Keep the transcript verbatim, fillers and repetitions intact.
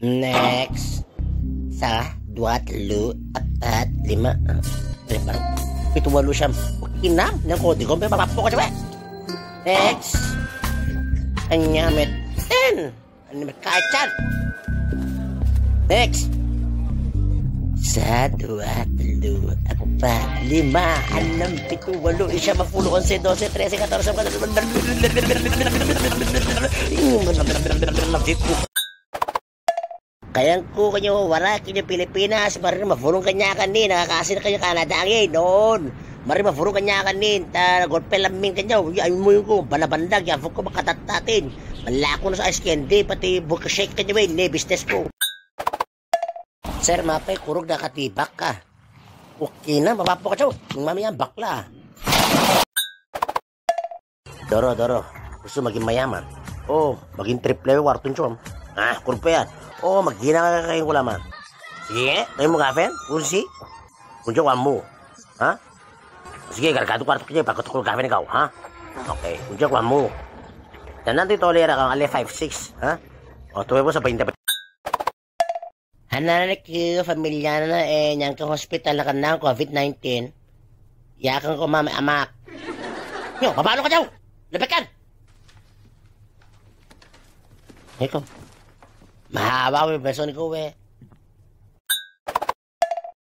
Next. Sa, dua, telu, epat, lima. Lima. Pitu, walu, sam. Inam, nang kodi kompe papa pokok coba. Next. Enya met ten. Ini met kacan. Next. Sa, dua, telu, epat, lima, enam, pitu, walu, isam, apulu, onse, dose, trese, katorse, Kayangku kenyo wara kenyo Pilipinas, mari mafurung kenya kanin, nakakasin kenyo Kanada angin, non. Mari mafurung kenya kanin, ta golpe leming kenyo, ya, muyungku, bala bandag, ya, fuku, bakatatatin. Malakun sa S K N D, pati bukesek kenyo, ini bisnesku. Sir, mape kuruk da katibak ka. Ukina, mapapok cau, mami ambak la. Doro, doro. Usu magin mayama. Oh, magin triple wartun com. Ah, kurpean. Oh, magina kain kulama. Sige, kain mu kafen, kunsi. Kunci wamu. Ha? Sige, gargatu kuartu kecil, pakai tukul kafen kau, ha? Oke, kunci wamu. Dan nanti tolera kau ale five six, ha? Oh, tuwe bos apa inta. Hanana ku familiana e nyangke hospital na kenang covid nineteen. Ya kan ko mame amak. Nyo, baba lo kacau. Lepekan. Eko. Mahawa we beson ko we.